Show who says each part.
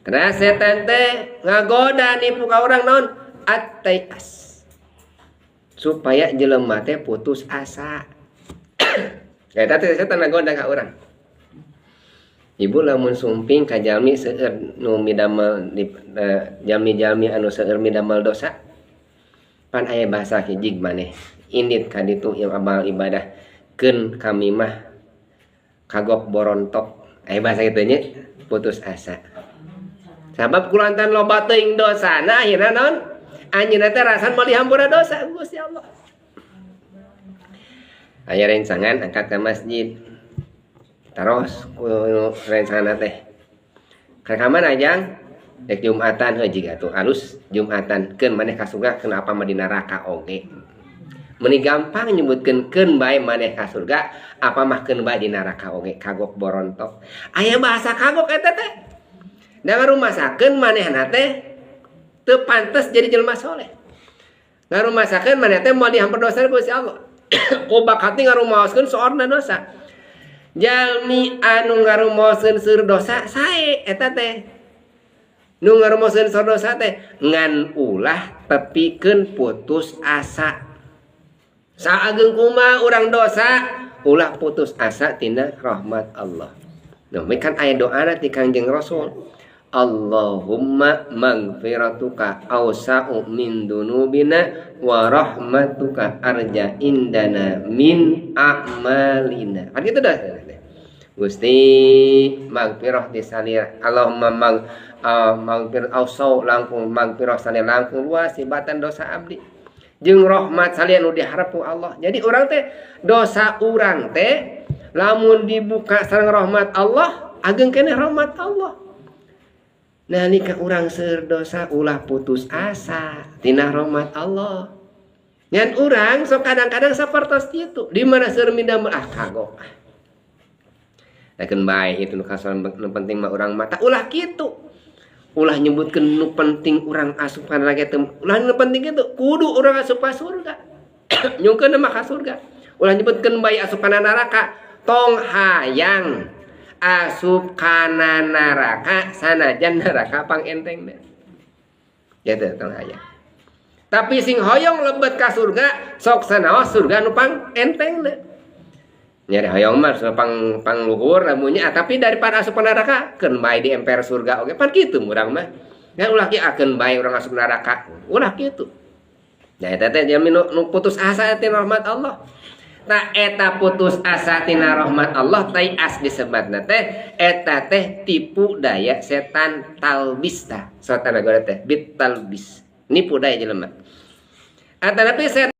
Speaker 1: Terus setan teh ngagoda, nipu ka urang naon? At-taias. Supaya jelema teh putus asa. Eta teh setan ngagoda ka urang. Ibu lamun sumping ka jalmi seueur nu midamel di jalmi-jalmi anu seueur midamel dosa, pan aya bahasa hiji, "Maneh indit ka ditu yang amal ibadah, keun kami mah kagok borontok." Aya bahasa kitu nya, putus asa. Sabab kulantaran loba teuing dosana, akhirna naon? Anjeunna teh rasan moal dihampura dosa ku Gusti Allah. Aya rencangan angkat ke masjid. Terus ku rencana teh. Ka mana, Jang? Rek Jumatan. Heuh, jiga tuh alus Jumatan, keun maneh ka surga, kenapa mah di neraka oge. Meni gampang nyebutkeun keun bae maneh ka surga, apa mah keun bae di neraka oge, kagok borontok. Aya bahasa kagok eta teh. Da ngarumasakeun manehna teh teu pantes jadi jelema soleh. Ngarumasakeun maneh teh moal dihampura dosa ku Gusti Allah. Ku bakati ngarumaoskeun soorna dosa. Jalmi anu ngarumaoskeun seueur dosa sae eta teh. Nu ngarumaoskeun seueur dosa teh ngan ulah tepikeun putus asa. Saageng kumaha urang dosa, ulah putus asa tina rahmat Allah. Nah, kan aya doana ti Kangjeng Rasul. Allahumma magfiratuka awsa'u min dunubina wa rahmatuka arja indana min a'malina. Kan gitu dah. Gusti, magfirah disalir Allahumma magfir awsa'u langkung, magfirah salir langkung luas tibatan dosa abdi. Jeung rahmat salian nu diharap ku Allah. Jadi urang teh dosa urang teh lamun dibuka sareng rahmat Allah, ageng keneh rahmat Allah. Nalika urang seueur dosa, ulah putus asa tina rahmat Allah. Ngan urang sok kadang-kadang sapertos kitu. Di mana seueur midamel, ah, kagok ah. Lakeun bae itu nu kasal, nu penting mah urang mata ulah kitu. Ulah nyebutkeun nu penting urang asup ka neraka teh. Ulah, nu penting itu kudu urang asup ka surga. Nyungkeun mah ka surga. Ulah nyebutkeun bae asup kana neraka. Tong hayang asup kana neraka sanajan neraka pang enteng deh. Gitu tong hayang. Tapi sing hoyong lebet ka surga, sok sanaos surga nu pang enteng deh. Nyari hoyong mah surga pang pang luhur lamunnya, tapi daripada asup ka neraka keun bae di emper surga oge, pan kitu urang mah. Ya ulah ki akeun bae urang asup neraka. Ulah kitu. Nah, eta teh jalmi nu putus asa tina rahmat Allah. Tah, eta putus asa tina rahmat Allah, taias disebatna teh, eta teh tipu daya setan, talbis tah. Setan teh bit talbis. Nipu daya jelema. Atanapi setan